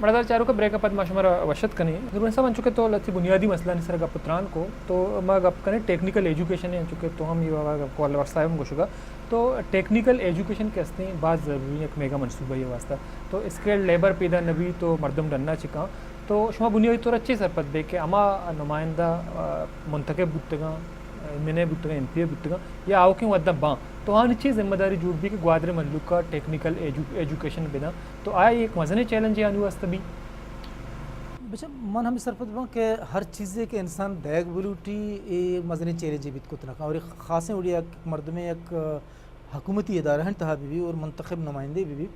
مڑدار چاروک، بریک ءَ پد ما شمارا وش اتک کنیں۔ نوربخش صاحب، انچو کہ تو لہتے بنیادی مسئلہانی سرا گپ ءُ تران کو، تو ما گپ کنیں ٹیکنیکل ایجوکیشن ءِ، انچو کہ تو ہم اے وہد ءَ کالر صاحب ہم گوشگ ءَ۔ تو ٹیکنیکل ایجوکیشن کہ استیں باز ضروری ایں یک میگا منصوبہ ءِ واسطہ۔ تو اسکلڈ لیبر پیدا نہ بی تو مردم ڈنا چکاں۔ تو شما بنیادی طور ءَ چے سرپد بے کہ ہما نمائندہ، آ، منتخب بوتگاں، ایم این اے بوتگاں، ایم پی اے بوتگاں یا آؤکیں وھداں باں، تو آہانی چے ذمہ داری جوڑ بی کہ گوادر ءِ مھلوک ءَ ٹیکنیکل ایجو-، ایجوکیشن بداں؟ تو آ یک مزنیں چیلنجے آہانی واسطہ بی۔ بچہ، من ہمے سرپد باں کہ ہر چیزے کہ انسان دئیگ بلوٹی، اے مزنیں چیلنجے بیت کت نہ کن۔ اور خاصیں وڑی یک مردمے یک حکومتی ادارہ ہن تہا بہ بی اور منتخب نمائندے بہ بی،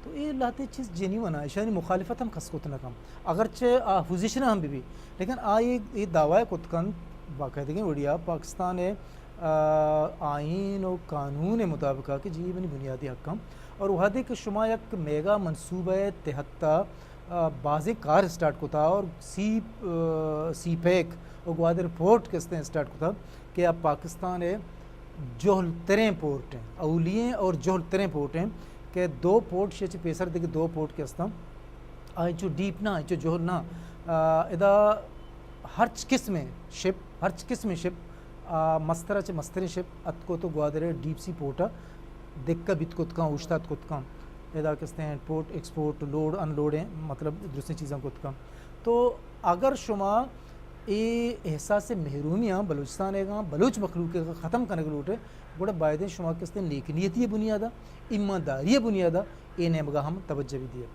تو اے لہتے چیز جینیون ایں، ایشانی مخالفت ہم کس کت نہ کن، اگرچہ آ اپوزیشن ہم بہ بی، لیکن آ اے، اے دعوی کت کن باقاعدگیں وڑیا پاکستان ءِ، آ، آئین و قانون ءِ مطابق کہ جی اے منی بنیادی حق ہم۔ اور وہدے کہ شما یک میگا منصوبہ ءِ تحت آ، بازیں کار اسٹارٹ کتا اور سی، آ، سی پیک و گوادر پورٹ کہ استیں اسٹارٹ کتا کہ آ پاکستان ءِ جہل تریں پورٹ ایں، اولی ایں اور جہل تریں پورٹ ایں کہ دو پورٹ شے چہ پیسر دگہ دو پورٹ کہ استاں، آ انچو ڈیپ نہ، انچو جہل نہ۔ آ، ادا ہرچ قسمیں شپ، ہرچ قسمیں شپ، آ، مستر ءَ چہ مستریں شپ اتکو تو گوادر ءِ ڈیپ سی پورٹ ءَ دکہ بیت کت کن، اوشتات کت کن۔ ادا کہ استیں امپورٹ، ایکسپورٹ، لوڈ، ان لوڈ ایں، مطلب درستیں چیزاں کت کن۔ تو اگر شما اے احساس محرومیاں بلوچستان ءِ گاں، بلوچ مخلوق ءِ گاں ختم کنگ لوٹے، گڑا بایدیں شما کہ استیں نیک نیتی ءِ بنیاد ءَ، ایمانداری ءِ بنیاد ءَ اے نیمگ ءَ ہم توجہ بہ دیئے۔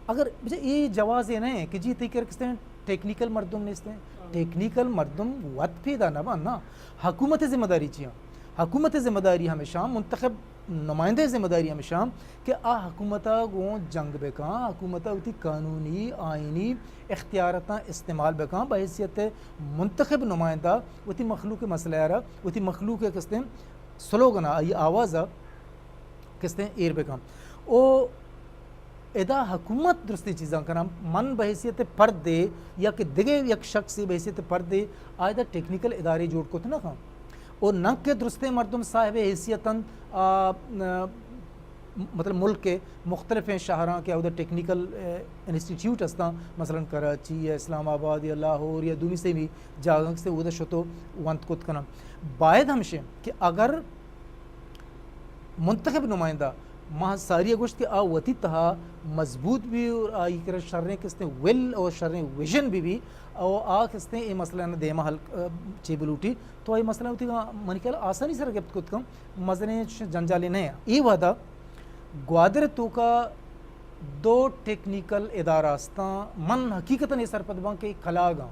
اگر بچہ اے جواز اے نہ ایں کہ جی تئی کرا کہ استیں ٹیکنیکل مردم نیست ایں۔ ہاں۔ ٹیکنیکل مردم وت پیدا نہ بنت نا۔ حکومت ءِ ذمہ داری چی ایں؟ حکومت ءِ ذمہ داری ہمیش ایں، منتخب نمائندہ ءِ ذمہ داری ہمیش ایں کہ آ حکومت ءَ گوں جنگ بہ کن، حکومت ءَ وتی قانونی، آئینی اختیاراتاں استعمال بہ کن، بحیثیت منتخب نمائندہ وتی مخلوق ءِ مسئلہ ءَ را، وتی مخلوق ءِ کہ استیں سلوگن ءَ، آئی آواز ءَ کہ استیں ایر بہ کن۔ او ادا حکومت درستیں چیزاں کناں، من بحیثیت پردے یا کہ دگہ یک شخصے بحیثیت پردے آ ادا ٹیکنیکل ادارے جوڑ کت نہ کن۔ او نہ کہ درستیں مردم صاحب حیثیت انت، آ، آ، مطلب ملک ءِ مختلفیں شہراں کہ اودا ٹیکنیکل، آ، انسٹیٹیوٹ استاں، مثلاً کراچی یا اسلام آباد یا لاہور یا دومی سیمی جاگہاں کہ استیں اودا شتو ونت کت کناں۔ باید ہمشیں کہ اگر منتخب نمائندہ، ما ساری ءَ گوشت کہ آ وتی تہا مضبوط بی اور آئی کرا شریں کہ استیں ول اور شریں ویژن بہ بی اور آ کہ استیں اے مسئلہ ءَ دیما حل، آ، چے بلوٹی، تو اے مسئلہ وتی منی خیال آسانی سر گپت کت کن، مزنیں چش جنجالے نہ ایں۔ اے وہدا گوادر توکا دو ٹیکنیکل ادارہ استاں، من حقیقتاً اے سرپد باں کہ اے کلاگ آں۔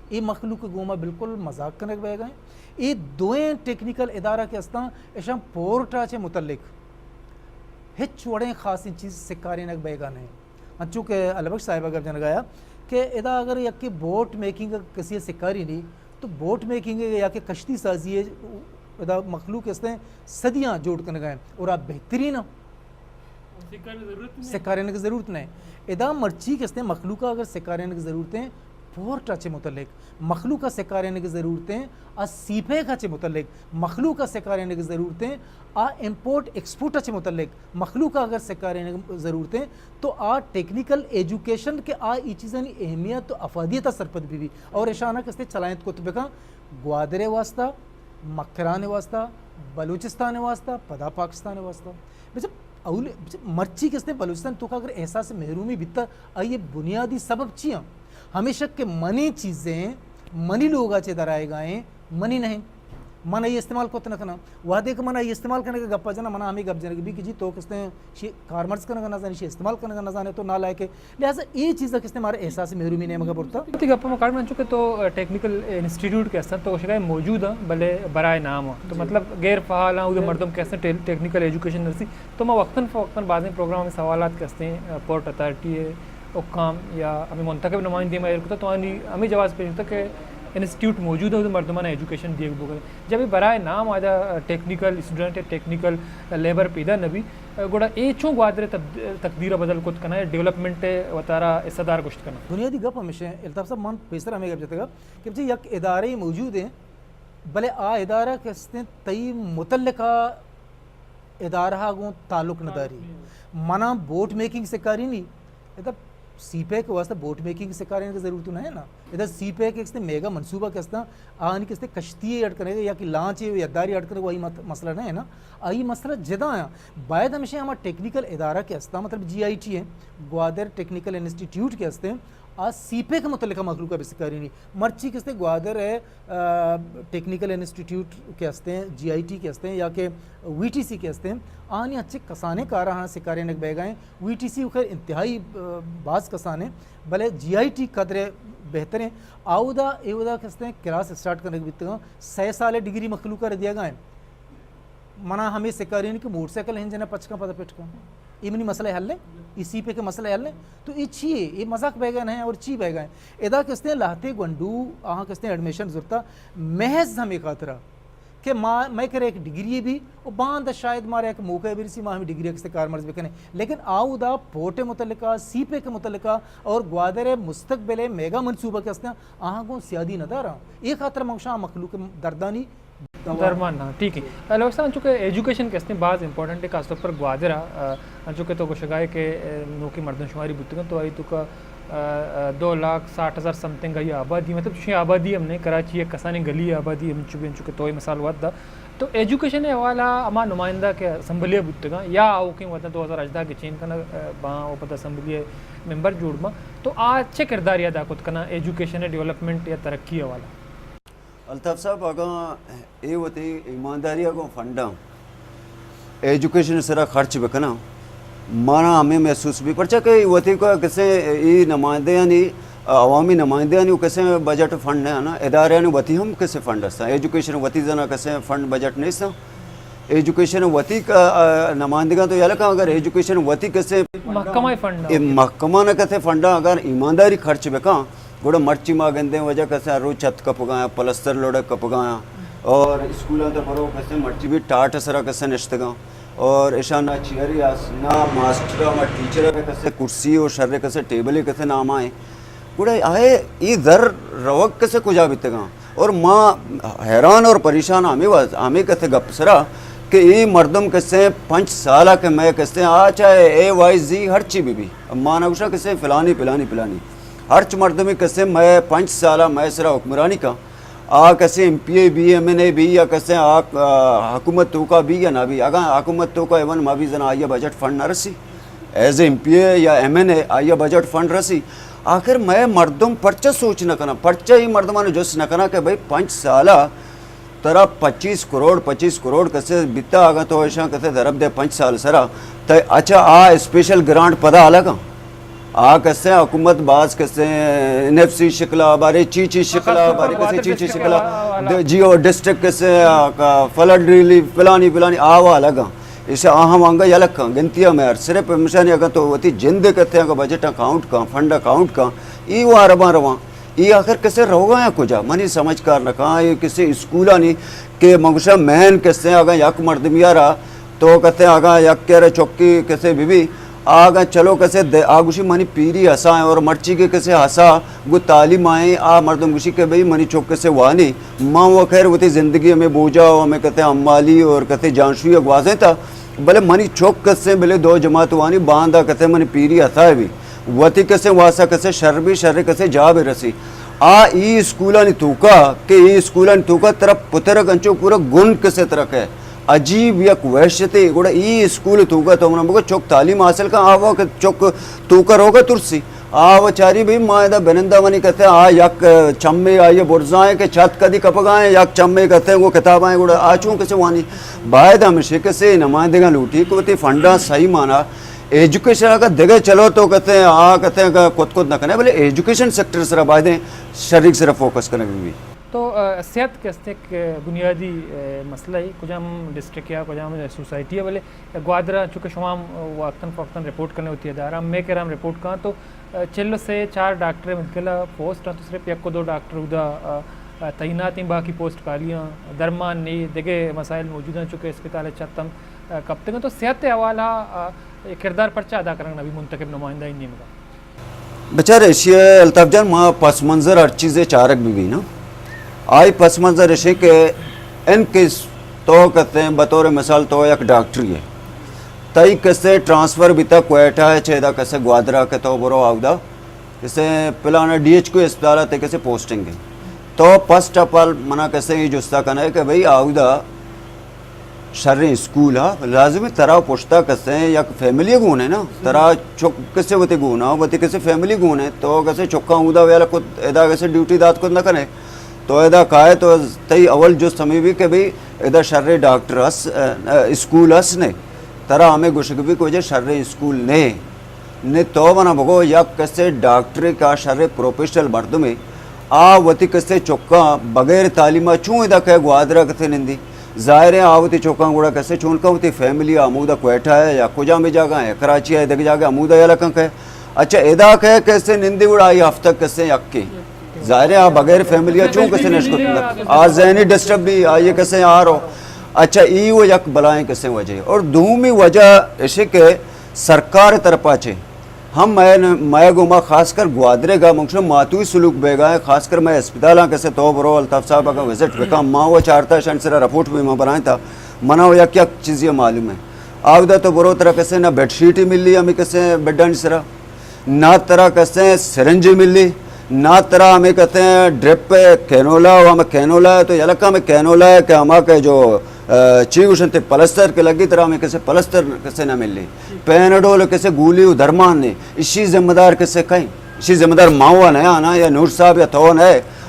اے مخلوق ءِ گوما بالکل مذاق کنگ بئیگ ءَ ایں۔ اے دوئیں ٹیکنیکل ادارہ کہ استاں، اشاں پورٹ ءَ چہ متعلق ہچ وڑیں خاصیں چیز سکارینگ بئیگ ءَ نہ ایں۔ انچو کہ اللہ بخش صاحب ءَ گپ جنگ ءَ آیا کہ ادا اگر یکے بوٹ میکنگ ءَ کسی ءَ سکارینی، تو بوٹ میکنگ ءَ یا کہ کشتی سازی ءَ ادا مخلوق استیں صدیاں جوڑ کنگ ءَ ایں اور آ بہترین ایں۔ سکارینگ ضرورت نہ ایں۔ سکارینگ ضرورت نہ ایں۔ ادا مرچی کہ استیں مخلوق ءَ اگر سکارینگ ضرورت ایں، پورٹ ءَ چہ متعلق، مخلوق ءَ سکارینگ ضرورت ایں، آ سی پیک ءَ چہ متعلق، مخلوق ءَ سکارینگ ضرورت ایں، آ امپورٹ ایکسپورٹ ءَ چہ متعلق، مخلوق ءَ اگر سکارینگ ضرورت ایں، تو آ ٹیکنیکل ایجوکیشن کہ آ ای چیزانی اہمیت و افادیت ءَ سرپد بہ بی اور اشاں کہ استیں چلائینت کت بہ کن گوادر ءِ واسطہ، مکران ءِ واسطہ، بلوچستان ءِ واسطہ، پدا پاکستان ءِ واسطہ۔ بچہ اول، بچہ مرچی کہ استیں بلوچستان توکا اگر احساس محرومی بیتا، آئی بنیادی سبب چی ایں؟ ہمیشہ کہ منی چیزیں، منی لوگا چہ درائیگا ایں، منی نہ ایں۔ من آئی استعمال کت نہ کناں۔ وہدے کہ من آئی استعمال کنگ ءِ گپا جناں، منا ہمے گپ جنگ بی کہ جی تو کہ استیں شی کارمرز کنگ ءَ نہ زانے، شی استعمال کنگ ءَ نہ زانے، تو نالائک ئے۔ لہذا اے چیز ءَ کہ استیں مارا احساس محرومی نیمگ ءَ برتا۔ وتی گپ ءَ ما کاڑ من چونکہ تو، آ، ٹیکنیکل انسٹیٹیوٹ کہ استاں تو گوشگ ءَ ئے موجود آں، بلے برائے نام آں۔ تو جی۔ مطلب غیر فعال آں، اودے جی۔ مردم کہ استیں ٹیل-، ٹیکنیکل ایجوکیشن نہ رسی۔ تو ما وقتاً فوقتاً بازیں پروگرام ءَ سوالات کہ استیں، آ، پورٹ اتھارٹی ءِ حکام یا ہمے منتخب نمائندے ما ایر کتا تو آنی ہمے جواز پیش کتا کہ انسٹیٹیوٹ موجود ایں، اودے مردماں ایجوکیشن دیگ بوگ ءَ۔ جب اے برائے نام آ ادا ٹیکنیکل اسٹوڈنٹ یا ٹیکنیکل لیبر پیدا نہ بی، گڑا اے چون گوادر ءِ تب-، تقدیر ءَ بدل کت کناں یا ڈیولپمنٹ ءِ وتارا حصہ دار گوشت کناں؟ بنیادی گپ ہمیش ایں، الطاف صاحب، من پیسر ہمے گپ جتگا کہ بچے یک ادارے موجود ایں، بلے آ ادارہ کہ استیں تئی متعلقہ ادارہ ءَ گوں تعلق نہ داری۔ تعلق نہیں۔ منا بوٹ میکنگ سکارینی، ادا سی پیک واسطہ بوٹ میکنگ سکاریں کی ضرورت نہ ہے نا۔ ادا سی پیک ایک استے میگا منصوبہ کہ استا، آنی کہ استے کشتی اڈ کرنے یا کہ لانچ یا یداری اڈ کرنے، وہی مت-، مسئلہ نہ ہے نا۔ آئی مسئلہ جدا ہے۔ باید ہمیشہ ہما ٹیکنیکل ادارہ کہ استا، مطلب جی آئی ٹی ہے، گوادر ٹیکنیکل انسٹیٹیوٹ کہ استے، آ سی پیک متعلقہ مخلوق بسکارینی۔ مرچی کہ استے گوادر ہے، آ، ٹیکنیکل انسٹیٹیوٹ کہ ہستیں، جی آئی ٹی کہ ہستیں یا کہ وی ٹی سی کہ ہستیں، آنی اچھے کسانیں کاراں سکارینگ بیگا ہیں۔ وی ٹی سی خیر انتہائی، آ، باز کسانیں، بلے جی آئی ٹی قدر بہتریں۔ آودا ایودا کہ ہستیں کلاس اسٹارٹ کرنے بیتگاں، سہ سال ڈگری مخلوق ءَ دیگا ہیں۔ منا ہمے سکارین کہ موٹر سائیکل ہنجن ءَ پچ کن پدا پٹ کن۔ اے منی مسئلہ حل ہے؟ اے سی پیک مسئلہ حل ہے؟ تو اے چی ہے؟ اے مذاق بیگا نہیں اور چی بیگا ہے؟ ادا کستے لہتے گونڈو، آہاں کستے ایڈمیشن زرتا، محض ہمے خاطرہ کہ ما، مئے کرے ایک ڈگری بھی، و باند شاید مارا ایک موقع برسی، ما ہمیں ڈگری کستے کارمرز بکنے۔ لیکن آودا پورٹ متعلقہ، سی پیک متعلقہ اور گوادر مستقبل میگا منصوبہ کستے، آہاں گوں سیادی ندارا۔ اے خاطر منگشاں مخلوق دردانی درمان نہ، ٹھیک ہے۔ لوگ صاحب، چونکہ ایجوکیشن کہ استیں باز امپورٹنٹ ہے، خاص طور پر گوادر ءَ، آ، چونکہ تو گوشگائے کہ، آ، نوکی مردم شماری بوتگن تو آئی تو کا، آ، آ، دو لاکھ ساٹھ ہزار سم تھنگ آئی آبادی، مطلب چشیں آبادی ہم نے، کراچی یک کسانیں گلی آبادی ہم چو بھی، چونکہ تو مثال وقت دا۔ تو ایجوکیشن حوالہ ہما نمائندہ کہ اسمبلی بوتگاں یا اوکیں وطن دو ہزار ہژدہ کے چین کنا، آ، باں او پتہ اسمبلی ممبر جوڑ باں، تو آ چے کرداری ادا کت کنا ایجوکیشن ڈیولپمنٹ یا ترقی حوالہ؟ الطاف صاحب، اگاں اے وتی ایمانداری ءَ گوں فنڈاں ایجوکیشن ءِ سرا خرچ بکناں، مانا ہمے محسوس بی، پرچا کہ وتی کو کسے اے نمائندیانی، عوامی نمائندیانی و کسے بجٹ فنڈ نہ آنا، ادارے وتی ہم کسے فنڈ ہستاں، ایجوکیشن وتی زنا کسے فنڈ بجٹ نیستاں، ایجوکیشن وتی کا، آ، نمائندگاں تو یلہ کن اگر ایجوکیشن وتی کسے محکمہ فنڈ اے محکمہ نہ کسے فنڈاں اگر ایمانداری خرچ بکاں، گڑا مرچی ما گندیں وجہ کسے ہر روچ چھت کپگایا، پلستر لوڑک کپگایا، اور اسکولاں تو برو کسے مرچی بھی ٹاٹ سرا کسے نشتگاں، اور اشان نہ چیئرے آس، نہ ماسٹر، نہ ٹیچر کسے کرسی و شر کسے ٹیبلے کسے نامائیں۔ گڑا آئے ای زر روگ کسے کجا بیتگاں؟ اور ما حیران اور پریشان ہمیں واز-، ہمیں کسے گپ سرا کہ ای مردم کسے پنچ سالہ کہ میں کسے آ چاہے اے وائی زی ہرچی بھی بھی، ما نہ گوشاں کسے فلانی، فلانی، فلانی۔ ہرچ مردمے کسے مئے پنچ سالا مئے سرا حکمرانی کن، آ کسے ایم پی اے بی، ایم این اے بی یا کسے آ، آ، حکومت توکا بی یا نہ بی، اگاں حکومت توکا ایون ما بی زنا آئی بجٹ فنڈ نہ رسی، ایز اے ایم پی اے یا ایم این اے آئی بجٹ فنڈ رسی، آخر مئے مردم پرچہ سوچ نہ کناں، پرچہ ای مردمان جست نہ کناں کہ بھئی پنچ سالا ترا پچیس کروڑ، پچیس کروڑ کسے بیتا، اگاں تو ایشاں کسے ضرب دے پنچ سال سرا، تہ اچھا آ اسپیشل گرانٹ پدا الگاں۔ آ کسے حکومت باز کسے این ایف سی شکلا، بارے چی چی شکلا، بارے کسے چی چی شکلا، د-، جی او ڈسٹرکٹ کسے، آ، کا فلڈ ریلیف، فلانی، فلانی، آ وا الگاں۔ اسے آ ہم انگا یلہ کن، گنتی ہم یار، صرف مشانی اگاں تو وتی جند کتے اگاں بجٹ کاؤنٹ کن، فنڈ کاؤنٹ کن، ای وار باں رواں۔ ای آخر کسے روگا یا کجا؟ منی سمجھ کار نہ کاں، ای کسے اسکولانی کہ من گوشاں مین کسے اگاں یک مردمی را تو کسے اگاں یک کرا چکی کسے بی بی، آگاں چلو کسے دے، آ گوشی منی پیری ہسا ہیں اور مرچی کے کسے ہسا گو تعلیم آئیں، آ مردم گوشی کہ بھئی منی چک کسے وانی، من و خیر وتی زندگی ہمیں بوجا و ہمیں کسے حمالی اور کسے جانشوی گوازیں تا، بلے منی چک کسے بلے دو جماعت وانی باندا کسے منی پیری ہسا بی۔ وتی کسے واسا کسے شر بی، شر کسے جا بی رسی۔ آ ای اسکولانی توکا کہ ای اسکولانی توکا ترا پترک انچو پورا گن کسے ترا کہ عجیب یک وحشتے۔ گڑا ای اسکول توکا تو منا بگو چک تعلیم حاصل کن، آ وا کہ چک توکا روگا ترسی۔ آ و چاری بی ما ادا بنندہ منی کسے آ یک چمے آئی برزائیں کہ چھت کدی کپگائیں، یک چمے کسے وہ کتابائیں، گڑا آ چون کسے وانی؟ باید ہمشے کسے نمائندگاں لوٹی کہ وتی فنڈاں صحیح مانا ایجوکیشن اگاں دگہ چلو تو کتے آ کتے اگاں کت کت نہ کنے، بلے ایجوکیشن سیکٹر سرا بایدیں شریک سرا فوکس کنگ بی۔ تو، آ، صحت کہ است ایک، آ، بنیادی، آ، مسئلہ ہے، کجام ڈسٹرکٹ یا کجام سوسائٹی ہے، بلے گوادر چونکہ شما ہم وقتاً فوقتاً رپورٹ کرنے ہوتی ادارہ، میں کہ ہم رپورٹ کہاں تو، آ، چل و سے چار ڈاکٹر ملکلا پوسٹ ہیں، تو صرف یک و دو ڈاکٹر ادا، آ، آ، تعینات ہیں، باقی پوسٹ خالی ہیں، درمان نہیں، دگہ مسائل موجود ہیں، چونکہ اسپتال چھت ہم، آ، کپتگ ہیں۔ تو صحت حوالہ، آ، کردار پرچہ ادا کرنا نبی منتخب نمائندہ ان نیمگا؟ بچار ایشی الطاف جان، ما پس منظر ہر چیزے چارگ بہ بی نا۔ آئی پس منظر ایشے کہ ان کیس تو کہتے ہیں بطور مثال تو یک ڈاکٹری ہے۔ تئی کسے ٹرانسفر بیتا کوئٹہ ءَ چہ ادا کسے گوادر ءَ کہ تو برو آودا کسے پلانا ڈی ایچ کیو اسپتال ءَ تئی کسے پوسٹنگ ہے۔ تو فرسٹ آف آل منا کسے یہ جستا کنے کہ بھئی آودا شریں اسکول ہا لازمی ترا پشتا کسے یک فیملی گون ہے نا، ترا چک کسے وتی گون ہا، وتی کسے فیملی گون ہے، تو کسے چکاں اودا ویلا کت ادا کسے ڈیوٹی دات کت نہ کنے۔ تو ادا کائے تو تئی اول جست ہمیں بھی کہ بھئی ادا شریں ڈاکٹر اس، اسکول اس نے، ترا ہمیں گوشگ بھی کہ وجہ شریں اسکول نے۔ نے تو منا بگو یک کسے ڈاکٹرے کہ آ شریں پروفیشنل مردمے، آ وتی کسے چکاں بغیر تعلیما چون ادا کئے گوادرا کسے نندی؟ ظاہر ہے آ وتی چکاں گڑا کسے چون کن وتی فیملی ہمودا کوئٹہ ہے یا کجام جاگہ ہے، کراچی ہے، دگہ جاگہ ہمودا یلا کن کئے۔ اچھا ادا کئے کسے نندی گڑا آئی ہفتہ کسے یکے۔ ظاہر ہے آ بغیر فیملی چون کسے نشکت آ ذہنی ڈسٹرب بھی آئیے کسے آ رو۔ اچھا ای وہ یک بلائیں کسے وجہ ہے۔ اور دومی وجہ اشے کہ سرکار طرفا چے ہم مئے، مئے گوما خاص کر گوادرے گا منکشن ماتوی سلوک بیگا ہے، خاص کر مئے اسپتالاں کسے تو برو الطاف صاحب اگاں وزٹ بکاں، ما وہ چارتا شان سرا رپورٹ بھی ما بنائیں تا، منا وہ یک یک چیزی معلوم ہے۔ آودا تو برو ترا کسے نہ بیڈ شیٹ ہی ملی ہمیں کسے بیڈانی سرا، نہ ترا کسے سرنج ہی ملی، نہ ترا ہمیں کسے ڈرپ کینولا، وہ ہمیں کینولا ہے تو یلکا ہمیں کینولا ہے کہ ہما کہ جو، آ، چی گوشن تے پلستر کے لگی ترا ہمیں کسے پلستر کسے نہ ملی۔ پیناڈول کسے گولی و درمان نے، اشی ذمہ دار کسے کئیں؟ اشی ذمہ دار ما و نہ آنا یا نور صاحب یا تو نہ،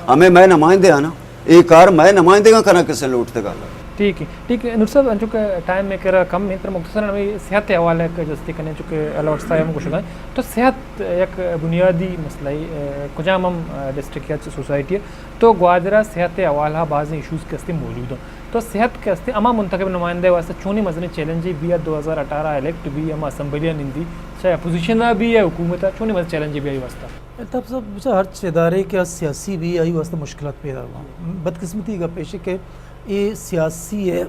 ہمیں مئے نمائندے آنا، اے کار مئے نمائندگاں کنا کسے لوٹتگا۔ ٹھیک ہے، ٹھیک ہے نور صاحب، انچو کہ ٹائم میں کرا کم ہے، تر مختصراً ہمیں صحت حوالے کہ جستی کنے چونکہ اللہ بخش صاحب ہم گوشگا ہیں۔ تو صحت یک بنیادی مسئلہ ہے، اے، کجام ہم، اے، ڈسٹرکٹ یا سوسائٹی ہے، تو گوادرہ صحت حوالہ بعض ایشوز کہ ہستے موجود ہیں۔ تو صحت کہ ہستے ہما منتخب نمائندہ واسطہ چونی مزنی چیلنج ہے بیا دو ہزار اٹھارہ الیکٹ بھی ہما اسمبلی نندی، چاہے اپوزیشن بھی ہے حکومت ہے، چونی مزنی چیلنج ہے بیا واسطہ۔ الطاف صاحب، بچا ہرچ ادارے کہ سیاسی بھی آئی واسطہ مشکلات پیدا ہوا۔ بدقسمتی کا پیش ہے کہ یہ سیاسی ہے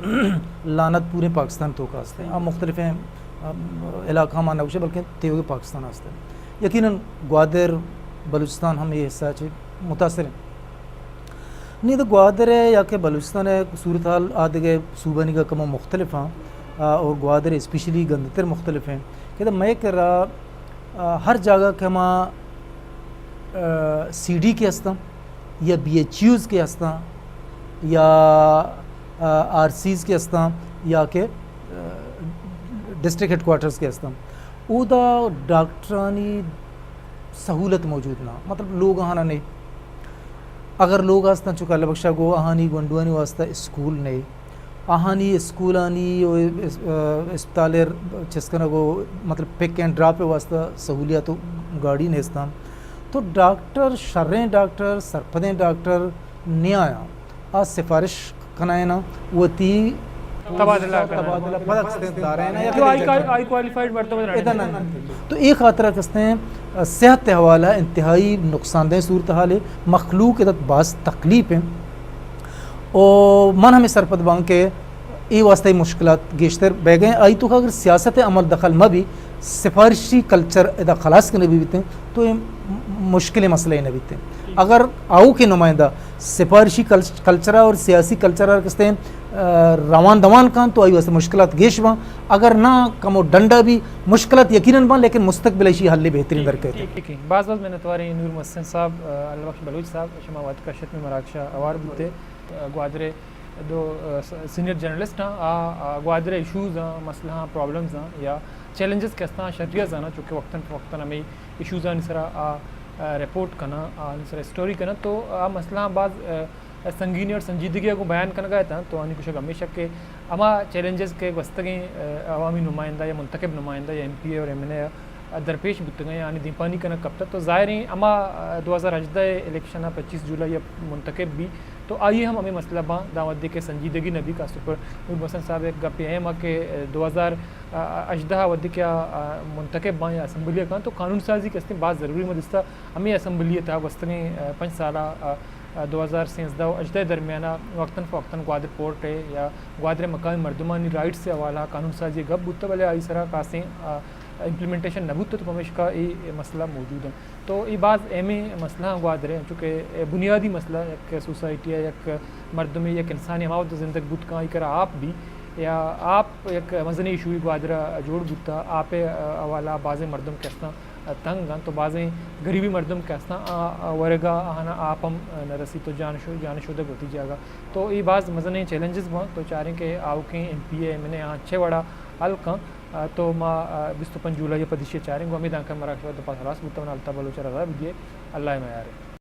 لعنت پورے پاکستان تو کا ہستے ہیں۔ ہم مختلف ہیں، ہم علاقہ ہم نہ گوشے بلکہ تیوگے پاکستان ہستے ہیں۔ یقیناً گوادر بلوچستان ہم یہ حصہ چے متاثر ہیں۔ نی تو گوادر ہے یا کہ بلوچستان ہے، صورتحال آ دگہ صوبانی کا کمو مختلف ہاں، آ، اور گوادر اسپیشلی گندتر مختلف ہیں۔ کہ تو میں کرا، آ، ہر جاگہ کہ ہما، آ، سی ڈی کے ہستاں یا بی ایچ یوز کے ہستاں یا، آ، آر سیز کے ہستاں یا کہ، آ، ڈسٹرکٹ ہیڈ کوارٹرز کے ہستاں، اودا ڈاکٹرانی سہولت موجود نہ، مطلب لوگ آہانا نے۔ اگر لوگ ہستاں چونکہ اللہ بخشا گو آہانی گونڈوانی واسطہ اسکول نے، آہانی اسکولانی و اس-، اسپتالے چست کنگ و مطلب پک اینڈ ڈراپ واسطہ سہولیات و گاڑی نیستاں۔ تو ڈاکٹر، شریں ڈاکٹر، سرپدیں ڈاکٹر نیایاں۔ آ سفارش کنائنا وتی تبادلہ کنائنا۔ تبادلہ پدا کستیں دارائنا یا جو آئی کوالیفائیڈ مردم ادا نہ۔ تو اے خاطرہ کستیں صحت حوالہ انتہائی نقصان دہ صورتحال ہے، مخلوق ادت باز تکلیف ہیں۔ او من ہمیں سرپد باں کہ اے واسطہ مشکلات گیشتر بہ گئے۔ آئی تو اگر سیاست عمل دخل مہ بھی، سفارشی کلچر ادا خلاص کنے بھی بیتے تو یہ مشکل مسئلہ نہ بیتے۔ اگر آؤ کے نمائندہ سفارشی کلچ-، کلچرا اور سیاسی کلچرا کستے، آ، روان دوان کان تو آئی واسطے مشکلات گیش باں۔ اگر نہ کمو ڈنڈا بھی مشکلات یقیناً باں، لیکن مستقبل ایشی حل بہترین در کہتے۔ ٹھیک ہے۔ باز باز منتوار ہیں نور محسن صاحب، آ، اللہ بخش بلوچ صاحب، شما وقت کشت میں مراکشہ اوار بوتے، آ، گوادرے دو، آ، س-، سینئر جرنلسٹ ہیں، آ، آ، گوادرے ایشوز ہیں، مسئلہ ہیں، پرابلمز ہیں یا چیلنجز کستاں شریعہ زانا، چونکہ وقتاً فوقتاً ہمیں ایشوزانی سرا آ، آ، رپورٹ کناں، آ، آنی سرا اسٹوری کناں، تو آ مسئلہ باز، آ، سنگینی اور سنجیدگی کو بیان کنگا اتاں، تو آنی گوشگ ہمیشہ کہ ہما چیلنجز کہ گوستگیں، آ، عوامی نمائندہ یا منتخب نمائندہ یا ایم پی اے اور ایم این اے درپیش بوتگیں، آنی دیمپانی کنگ کپتہ، تو ظاہر ہیں ہما، آ، دو ہزار ہژدہ الیکشن ءَ پچیس جولائی ءَ منتخب بی، تو آئی ہم ہمیں مسئلہ باں، داں وھدے کہ سنجیدگی نہ بی، خاص طور پر نور محسن صاحب ایک گپے اہم کہ دو ہزار ہژدہ ءَ وھدے کہ آ، آ، منتخب باں یا اسمبلی ءَ کاں، تو قانون سازی کہ استیں باز ضروری مدستا ہمیں اسمبلی ءِ تہا گوستگیں، آ، پنچ سال ءَ، آ، آ، دو ہزار سیزدہ و ہژدہ ءِ درمیان ءَ وقتاً فوقتاً گوادر پورٹ ءِ یا گوادر ءِ مقامی مردمانی رائٹس ءِ حوالہ ءَ قانون سازی ءِ گپ بوتہ، بلے آئی سرا خاصیں، آ، امپلیمنٹیشن نہ بوتہ، تو پمیشکا اے مسئلہ موجود انت۔ تو اے باز اہمیں مسئلہ آں گوادر ءِ، چونکہ بنیادی مسئلہ یک سوسائٹی ءِ، یک مردمے، یک انسانے ہما وھد زندگ بوت کاں، آئی کرا آپ بی، یا آپ یک مزنیں ایشوے گوادر ءَ جوڑ بوتا، آپ ءِ حوالہ ءَ بازیں مردم کہ استاں تنگ انت، تو بازیں غریبیں مردم کہ استاں، آ، آ ورگ ءَ آہاں آپ ہم نہ رسیت، تو جان شو-، جان شودگ وتی جاگہ۔ تو اے باز مزنیں چیلنجز بنت، تو چاریں کہ آؤکیں ایم پی اے، ایم این اے آں چہ وڑا حل کن، آ، تو ما، آ، بیست و پنچ جولائی ءَ پد ایشی ءَ چاریں۔ گوں امیداں کہ مارا شما دپا ہلاس بوتا، من الطاف بلوچ ءَ رضا بدیے، اللہ ءِ میارے۔